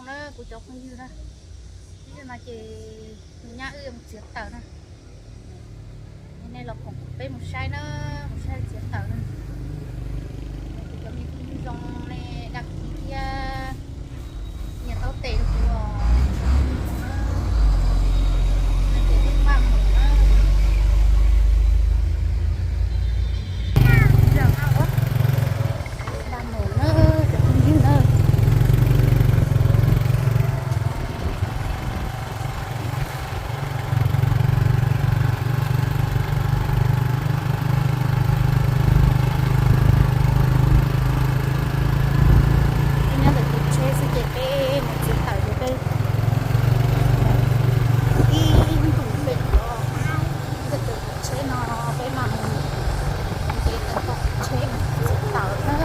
Na kuv cov phooj ywg na, ib zaug no ces nws nyab wb yuav mus txiav taws na. Nej los koom kuv peb mus saib na, mus saib txiav taws na. Kuv cov me phooj ywg zoo nej đăng ký thiab nias taub tes rau kuv os. Ces wb mam mus na. Zaum no mus na cov phooj ywg na. Peb nyob ntawm kev tsheb xwb ces peb mus txiav taws ces peb ib ntus pem ntawm kev tsheb no peb mam mus nce ntawm kev tsheb mus txiav taws na.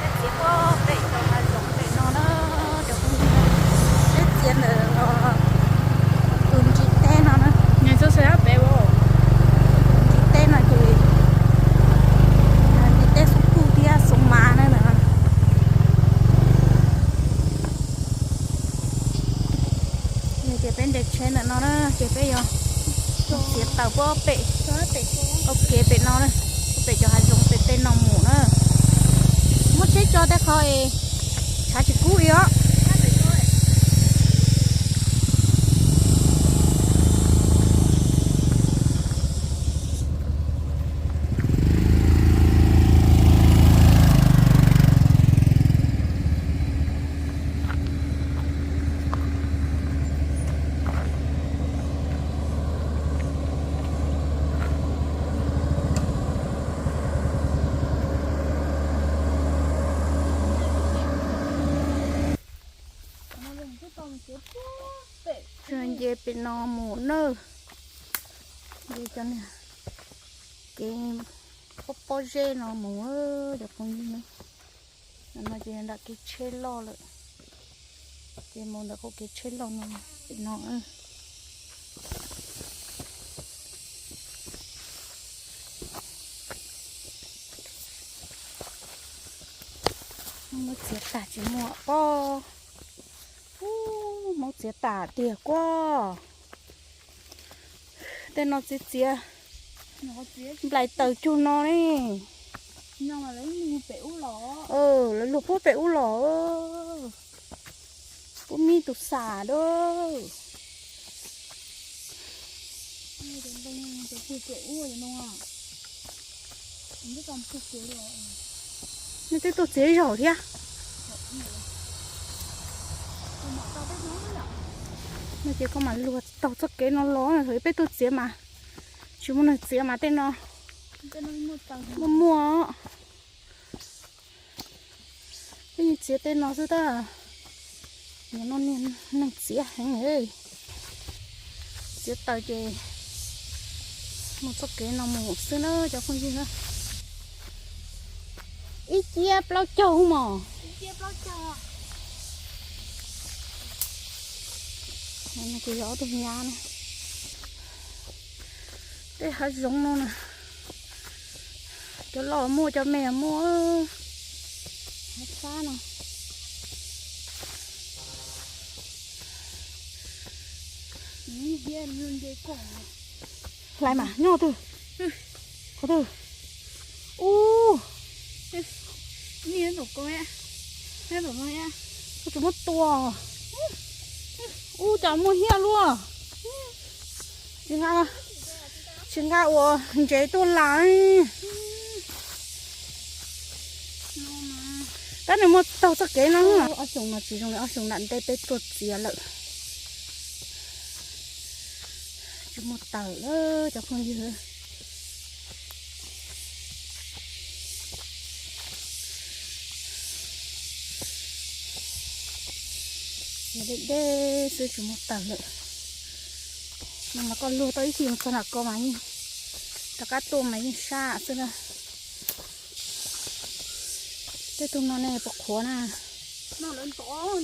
Peb txiav puag pem rau hav zoov pem no na, cov phooj ywg, peb txiav ntawm tus ntsis teb no na. Tus ntsis teb no ces ntsis teb xub pwg thiab xoo mav na. Ces peb nres tsheb ntawm no na ces peb yuav txiav taws puag pem, puag kev pem no na, puag pem cov hav zoov pem tej no mus na. Muab tsheb tso tej qhov es tshav tsis kub li os. Nce pem no mus nawb. Nce cov niag kev pob pob zeb no mus, cov phooj ywg. No ces nram kev tsheb loj lawm, ces mus ntawm qhov kev tsheb loj no, pem no. Hmoob txiav tas tsis muaj pob. Ub, Hmoob txiav tas tiag kuab. Tej no txiav txiav nplaim taws cuag no ne. Lawv luag puag pem ub los. Puab mib tus xam dab. Nej twb tuaj txiav zaum thiab. No ces koj mam luag taug txoj kev no los, peb tuaj txiav mas tsis muaj neeg txiav mas tej no muaj muaj. Peb yeej txiav tej no xwb tab. Nim no niag neeg txiav heev. Txiav taws ces mus txoj kev no mus xwb na cov phooj ywg na. Ib ciab plaub caug mos. Ces yog ob tug nyab na. Tej hav zoov no na, cov loj muaj, cov me muaj. Hav fab no. Hlais mas nyob twg? Qhov twg? Ub. Koj tsis muab tua. Ub, cas muaj hiaj luaj. Tsis nqa ua ntsev tuaj las. Tab nws muaj taug txoj kev no. Ob xyoo no tsis zoo li ob xyoo nram ntej peb tuaj txiav lawm. Tsis muaj taws lawm cov phooj ywg. Deb deb xwb tsis muaj taws lawm. No mas koj luag tau ib xyoo txog nram ko mas yeej rov qab tuaj mas yeej sab xwb na. Tej tug no ne puas qhuav na? No lawv ntov.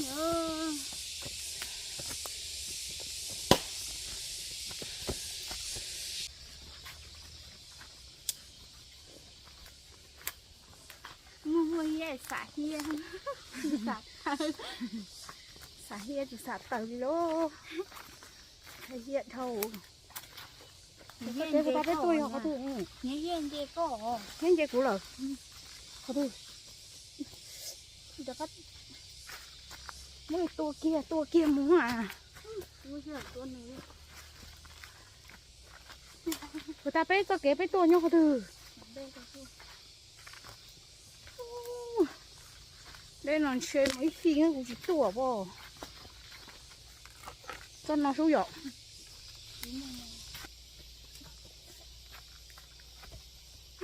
Muaj muaj hiab xam hiab, xam taws, xam hiab tsis xam taws li lauj. Hiab dhau. Nyiam nce koj, nyiam nce koj, nyiam nce kuv lawm. Qhov twg? Muab tua kiag, tua kiag mus a. Kuv tas peb txoj kev peb tuaj nyob qhov twg? Dej no ntshe mus ib fij kuv tsis tuaj pob. Txoj no sub yom.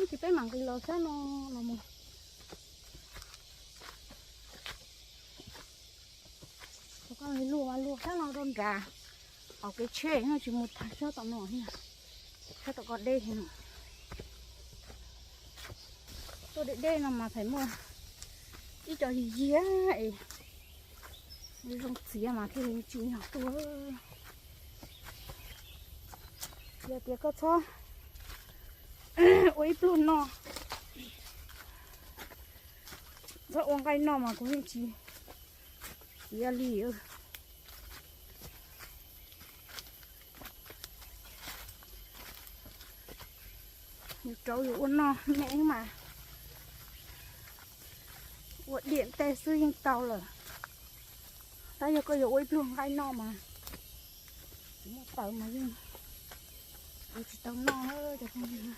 Ces peb mam nqis los sab no los mus. Luag luag sab no rau nrad, hauv kev tsheb no tsis mus tag sab tom no, sab tom ko deb thiab no. Tuaj deb deb no mas txhais muaj ib co yig yig es zoo txiav mas thiaj li tsis yog tuaj. Yog tias koj txhob ua ib pluag no, txhob ua nqaij no mas kuv yeej tsis txiav li. Yus rauv yus ua noj me mas ua diam tej xwb yeej tau lawm. Tab yog koj yuav ua ib pluag nqaij noj mas tsis muaj taws mas yeej ua tsis tau noj cov phooj ywg.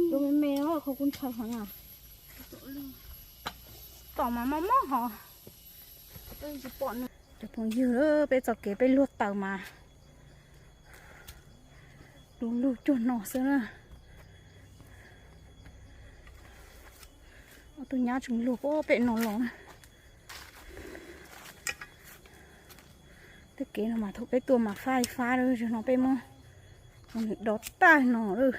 Tus me me qhov kuv ntshaw heev na. Tom mas mob mob hos. Cov phooj ywg, peb txoj kev peb luag taws mas du lug cuag no xwb na. Ob tug nyab tseem luag puag pem no los na. Tej kev no mas thaum peb tuaj mas fab li fab, zaum no peb muab nws dov tag no lawm.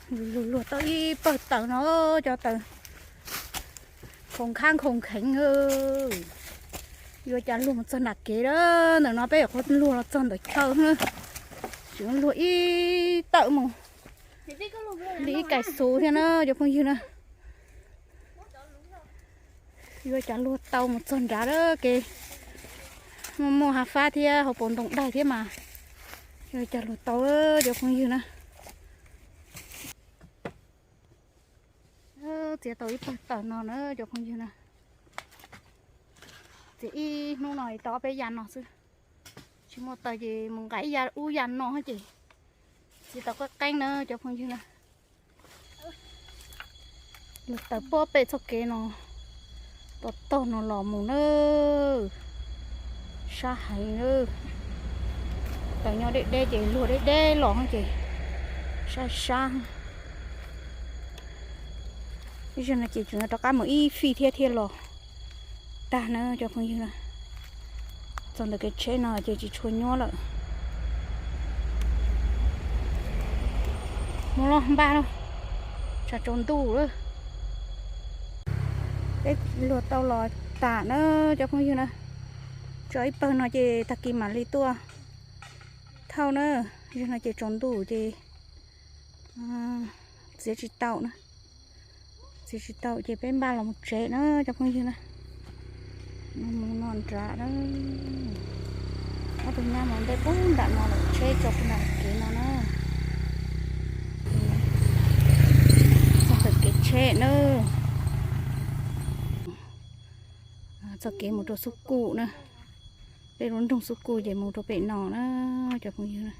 Luag luag tau ib pawg taws no, cov taws khoom khaab khoom kheev. Yuav cas luag mus txog nram kev a, ntawm no peb yuav qhuav luag los txog ntawm chaw na. Tseem luag ib tawm mus li ib kaim xuv thiab na cov phooj ywg na. Yuav cas luag tau mus txog nrad a, kev muaj muaj hav fab thiab hauv paus ntoo daig thiab mas yuav cas luag tau cov phooj ywg na. Txiav tau ib pawg taws no na cov phooj ywg na. Txiav ib hnub no tau ob peb ya no xwb. Tsis muaj taws ces mus nqa ib ya ub ya no ces txiav tau qeeb qeeb na cov phooj ywg na. Luag taws puag pem txoj kev no, tom tog no los mus na, sab heev na. Taws nyob deb deb ces luag deb deb los ces sab sab. Ib zaug no ces tseem rov qab mus ib fij thiab thiaj los tag na cov phooj ywg na. Txog ntawm kev tsheb no ces tsis tshua nyuaj lawm. Mus los npaj no, tsam tsaus ntuj lawm. Peb luag tau los tas na cov phooj ywg na. Tso ib pawg no ces tag kis mam li tuaj thauj na. Zaum no ces tsaus ntuj ces txiav tsis tau na. Txiav tsis tau ces peb npaj los mus tsev na cov phooj ywg na. Mus no nrad na. Ob tug nyab mus ntej puag nram no lawm, tsheb tso puag nram kev no na. Txog ntawm kev tsheb na. Txoj kev mus rau Xub Kuj na. Peb lub nroog Xub Kuj ces mus rau pem no na cov phooj ywg na.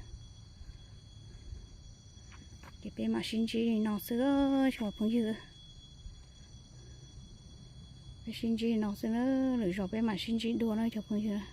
Ces peb mam sib ntsib li no xwb cov phooj ywg. Peb sib ntsib li no xwb na, lwm zaus peb mam sib ntsib dua na cov phooj ywg na.